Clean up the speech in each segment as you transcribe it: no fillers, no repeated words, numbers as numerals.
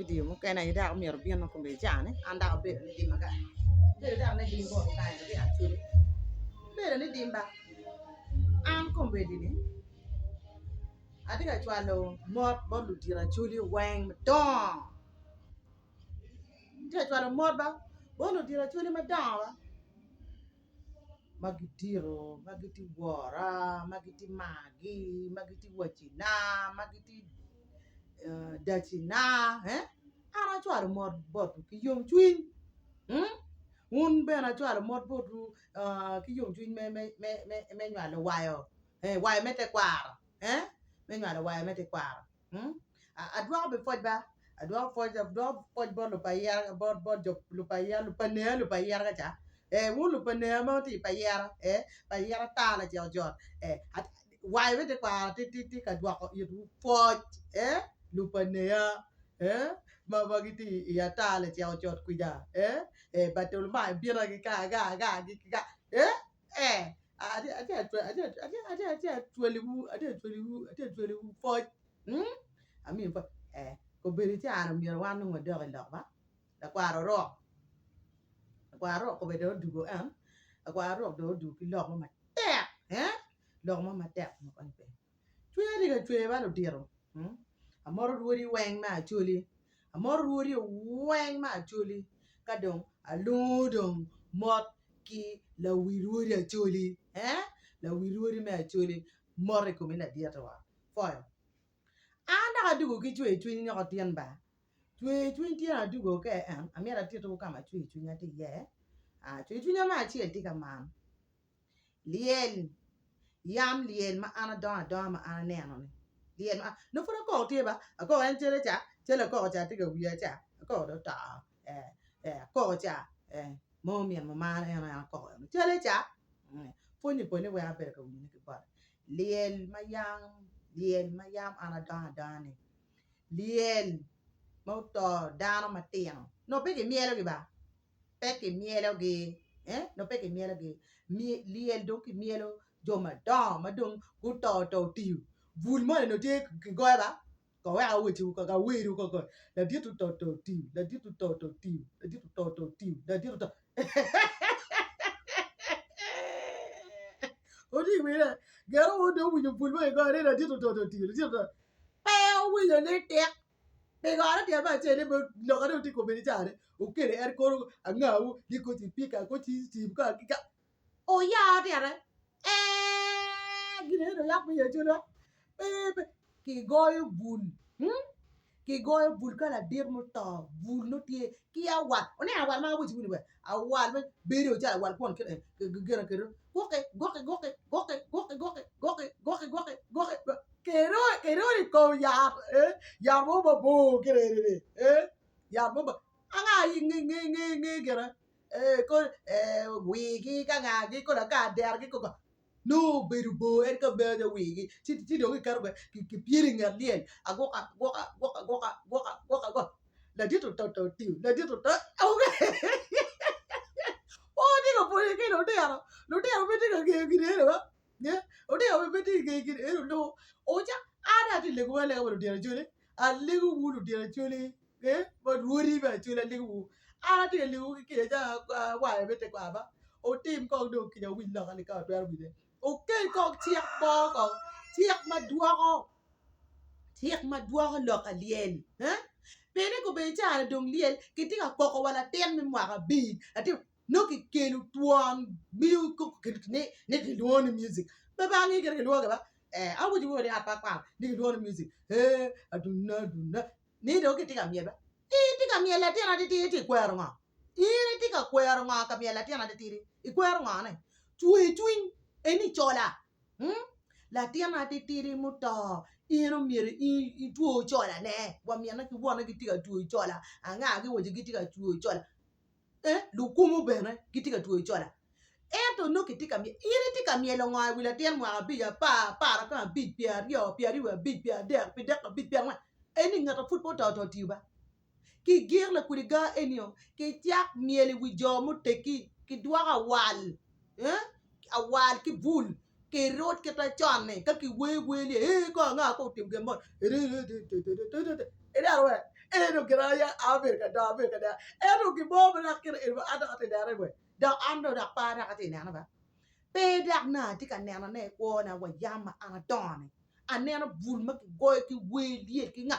Vidio mukene aye dok myero obin kome ca ni an dok abedo ni dimma kany abedo dok ni dim bot kany dok actually abedo ni dim ba an kombeddi ni atye ka cwalo mot bot ludito acholi weng madongo atye ka cwalo mot ba bot ludito acholi madongo ba ma gidito ma gitye wora ma gitye margi ma gitye wacina ma gitye dacina an acwalo mot botwu ki yomcwiny wun bene acwalo mot botwu ki yomcwiny me nywalo wayo wayo me tekwaro me nywalo wayo me tekwaro. Adwoko bene pwoc ba, adwoko pwoc adwoko pwoc bot lupayira bot bot jo lupayira lupaneya lupayira ka ca ee wun lupaneya ma wutye i payira ee payira tar lacek ojot ee wayo me tekwaro tye tye tye ka dwoko itwu pwoc ee lupaneya ee ma ma gitye i ata lacek ojot kwija ee ee batolomai bita ki ka ga ga ga ee ee atye acwaliwu atye acwaliwu atye acwaliwu pwoc amiyo pwoc obedo caa ni myero wan dong wadok i lok ba lakwar orok lakwar orok kome dong odwogo en lakwar orok dong odwogo ki lok mo matek lok mo matek ma kony pe. Cwinya tye ka cwer ba ludito amoto rwodi weng me acholi amoto rwodi weng me acholi ka dong alwongo dong mot ki lawi rwodi acholi lawi rwodi me acholi mot i komi ladit wa pwoyo an dok adwogo ki cwer cwiny nyoko tin ba cwer cwiny tyen adwogo ke en amyero atittiwu ka ma cwer cwinya tye iye cwer cwinya me acel tye ka man. Lyel, yam lyel ma an adongo adonga ma an aneno-ni, lyel ma nongo pud akoko tye ba, akoko en cele ca, cal akoko ca tye ka wiya ca, akoko dong oto ee akoko ca ee ma omin mamana en aye akoko eno cale ca pwonye pwonye weng abedo ka winyone ki bote, lyel ma yam lyel ma yam an adongo adonga-ni, lyel ma oto dano matino nongo pe kimyelogi ba. pe kimyelogi nongo pe kimyelogi lyel dong kimyelo jo madongo ma dong guto to otiyo bul moni onongo tye kigoyo ba kong wek awecciwu kong awerwu kong ladit oto to otiyo ladit oto to otiyo ladit oto to otiyo ladit oto wutye ka winyo gin aye dong owinyo bul moni kigoyo ni ladit oto to otiyo ladit oto pe owinyo ni tik. Pi gore tyen me acel ni lok ane tye kome ni cani okele en kono angawu ni koci pika koci cim ka ki ka oya tyene ee gin eni oyak me acula pe pe kigoyo bul kigoyo bul ka ladit muto bul nongo tye ki awal wuneno awal ma awaco ni wek awal ma bedo calo awal kwon gin kede guki guki guki guki guki guki guki guki guki guki Kiruni i kom yat yat mo mabor kit eni yat mo anga nge gire wigi ka ngagi kono ka adergi nongo obedo bor en ka bedo calo wigi ci dong kiketo kipyelo i nget lyel agwoka agwoka agwoka agwoka agwoka agwoka agwoka ladit oto to otiyo ladit oto tye ka pwonyo ki lutino lutino pe tye ka ngeyo gin eni ba. Lutino bene pe tye ka ngeyo gin eno loko oca an atye ka legowu alega wa lutino acholi alegowu lutino acholi wa rwodi me acholi alegowu an atye ka legowu ki kica calo awayo me tekwaro ba wutim kong dong kica wuwiny loka ni ka wutwero winye wukel kong cik mo kong cik ma dwoko cik ma dwoko lok alyel pien ni kobedo caa-ni dong lyel kitye ka koko wa latin me mwaka abic latin nongo kikelo twon ni kilwongo ni music pe bene angeyo kit ma kilwongo kwede ba ee awaco boti ni an pe akwano ni kilwongo ni music ee aduna aduna ni dong kitye ka myel ba in itye ka myelo latin atitidi ci ikwero ngo in itye ka kwero ngo ka myelo latin atitidi ikwero ngone cwer cwiny eni cola latin atitidi muto in omyero itwo colane wa minne ki wonne gitye ka twoyo cola anga giwaco gitye ka twoyo cola lukumu bene gitye ka twoyo cola ento nongo kitye ka myel in itye ka myelo ngo i wi latin mwaka abic apar apar ki abic pyeraryo pyeraryo wiye abic pyeradek pyedek abic pyerangwen eni ngat ma pud pe oto to otiyo ba ki giro lakwidi ga enio kicak myel i wi jo muteggi kidwoko awal awal ki bul kirut kit macon-ni ka kiwer wer ni ee kong anga ka otimo gin moni ineno we. Eno gin aye abedo ka dongo abedo ka neno ento gin mo ma dok kite eni an dok atye ka nene bene dok an dong dok pe dok atye ka nene ba pe dok nongo atye ka nenone i kwona wa yam ma an adongo-ni aneno bul ma kigoyo ki wer lyel ki nga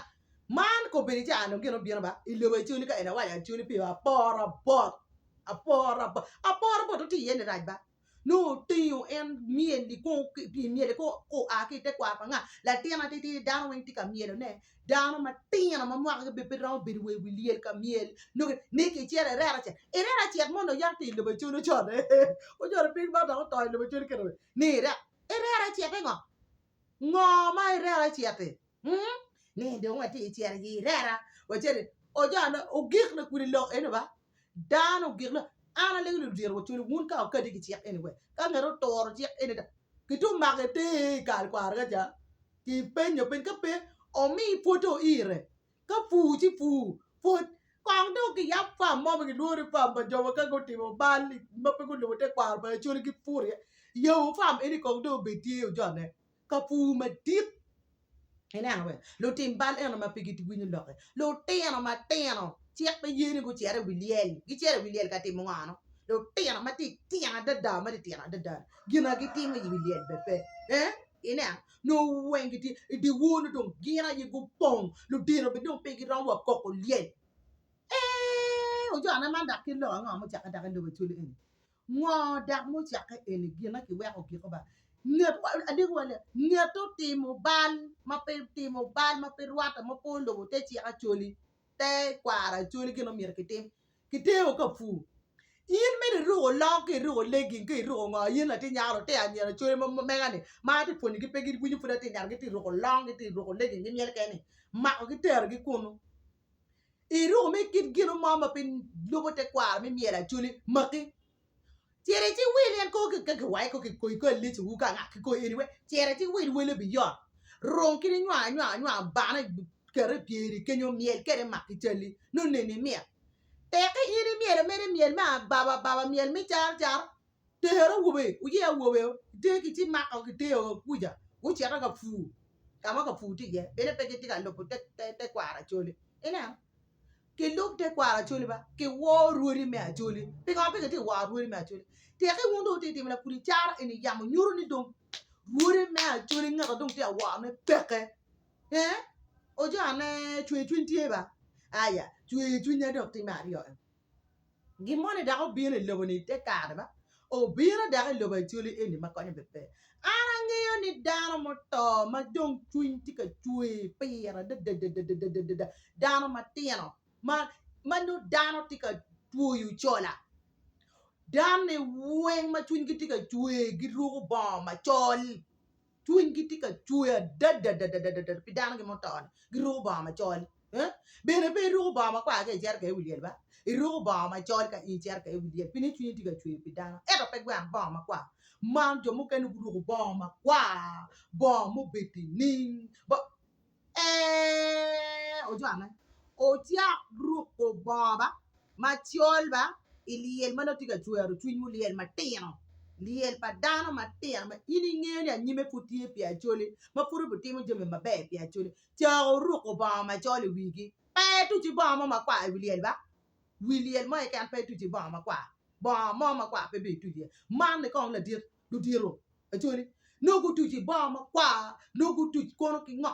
man kobedo ca dong gin obino ba i lobo Acholi ka eni awaco Acholi pi apora bot apora bot apora bot tye iye ni rac ba nongo otingo en myel-li myel oa ki i tekwaro pa nga latin matitidi dano weng tye ka myelone dano matino ma mwakagi bene pe romo bedo wa i wi lyel ka myel nongo ni kicito ireta cet ireta cet mo onongo yam tye i lobo Acholi con ocono piny man dok oto i lobo Acholi kene ni ireta cet-te ngo ngo ma ireta cet-ti ni dong watye ka cito i ireta wacito ojone ogik kwede lok eni ba Dano ogik ni an alego ni ludito wa cwalo wun ka wukati ki cik eni we ka ngat oturo cik eni da kitum mako ite i kal kwaro ka ca ki penyo peny ka pe omi pwoto ire ka pur ci pur pwod kong dong kiyab fam mo ma kilwongo ni fam pa jo ma ka gutimo bal ma pe gulubo tekwaro pa Acholi gipuro iye yabo fam eni kong dong obed tye ojone. ka pur madit ineno bene lutim bal eno ma pe giwinyo lokke lutino matino cik pe ye ni gucit i wi lyel gicito i wi lyel ka timo ngo no lutino ma titino adada ma titino adada gin ma gitimo i wi lyel bene pe ineno nongo weng gitye i dyewor nongo dong gin aye gupong ludito bene dong pe giromo wa koko lyel ee ojone man dok kit lok ango mucakke dok i lobo Acholi eni. Ngo dok mucakke eni gin ma kiweko giko ba nget alego wa nget otimo bal ma pe otimo bal ma pe rwatte ma pe olubo te cik acholi te kwaro acholi gin myero kitim kitero ka pur in mere iruko long ki iruko legging ki iruko ngo in latin nyako lutino anyira acholi ma mega ni ma atye pwonyogi pe giwinyo pud atye nyako gitye ruko long gitye ruko legging gimyel kene mako gitero gi kunu. Iruko me kit gino mo ma pe lubo tekwaro me myel acholi maki. Cit ci wil en ko ka kiwaco ko kikoyi ko alici wu ka nga kikoyi eni we cit ci wil wele biyot rung kit inywang anywang anywang bane keto i pyeri kenyo myel kede mak ki cali nongo neni mit teki in imyelo mere myel me ababa ababa myel me caro caro Ter awobe, wuye awobe giter ki ci mako gitero kuca gucito ka pur ka ma ka pur tye iye bene pe gitye ka lubo tekwaro Acholi ineno kilub tekwaro Acholi ba kiwor rwodi me Acholi pingo pe gitye ka woro rwodi me Acholi teki wun dong wutye ka timo lakudi caro eni yamo nyuto ni dong rwodi me Acholi ngat ma dong tye ka worone peke ee ojone cwer cwiny tye ba aya cwer cwinya dong tye me aryo eni. Gin moni dok obino i lobo-ni i te kare ba, obino dok i lobo Acholi eni ma konye bene pe. An angeyo ni dano muto ma dong cwiny tye ka cwer pire adadadadada, dano matino ma nongo dano tye ka twoyo cola, dano-ni weng ma cwinygi tye ka cwer giruko bongo macol. Cwinygi tye ka cwer adadadadada pi danogi muto-ni, giruko bongo macol bene pe iruko bongo makwar ka icito kwede i wi lyel ba, iruko bongo macol ka in icito kwede i wi lyel pien ni cwinyi tye ka cwer pi dano ento pe gweno bongo makwar. Man jo mukene guruko bongo makwar, bongo mubedo i ning. Ee, ojwane ocak ruko bongo ba macol ba i lyel ma nongo tye ka cwero cwinywu lyel matino lyel pa dano matino ma in ingeyo ni anyime pud tye pi acholi ma pud obitimo jami maber pi acholi cako ruko bongo macol i wigi pe ituc ki bongo mo makwar i wi lyel ba wi lyel mo keken pe ituc ki bongo makwar bongo mo makwar pe bene ituc iye man ni kong ladit ludito Acholi nongo gutuc i bongo makwar nongo gutuc kono ki ngo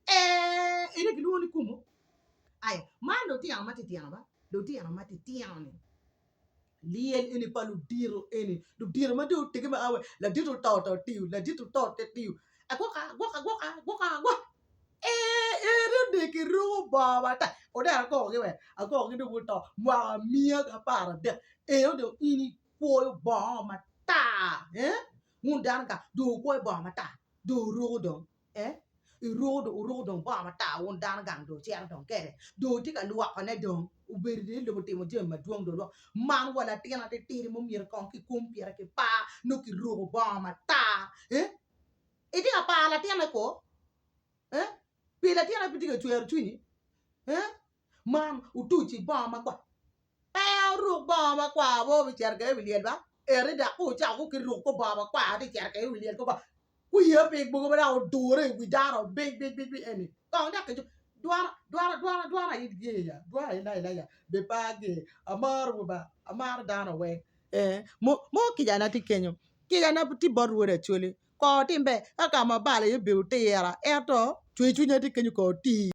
ee ene kilwongo ni kumo aya man lutino matitino ba lutino matitino ni lyel eni pa ludito eni ludito ma dong otegi ma awe ladit oto to tiyo ladit oto te tiyo agwoka agwoka agwoka agwoka agwoka ee ene dong kiruko bongo matar wuneno akokogi wee akokogi dong guto mwaka miya ki aparadek eno dong in ikwoyo bongo matar eh wun dano ka dong wukwoyo bongo matar dong wuruko dong eh iruko dong wuruko dong bongo matar wun dano gang dong wucito dong kede dong wutye ka lwokone dong obedo dong i lobo timo jami madwong dong lwoko man wa latin atitidi ma myero kong kikum pire ki par nongo kiruko bongo matar eh itye ka paro latinne ko eh pi latinne pe tye ka cwero cwinyi eh man otuc i bongo makwar Pe wuruk bongo makwar ma wubicito kwede i wi lyel ba, ento dok ka wucako ki ruko kor bongo makwar ci icito kwede i wi lyel kor bongo kwiya piny mogo ma dok odure i wi dano bic bic bic eni kong dok kico. Dwana dwana dwana dwana aye ger ya dwana aye layi laya be pe ager amaro ba amaro dano weng ee mo mo kica na tye kenyo kica na tye bot rwod Acholi kor tim ber ka ka ma abalo iye obedo tira ento cwer cwinya tye kenyo kor oti.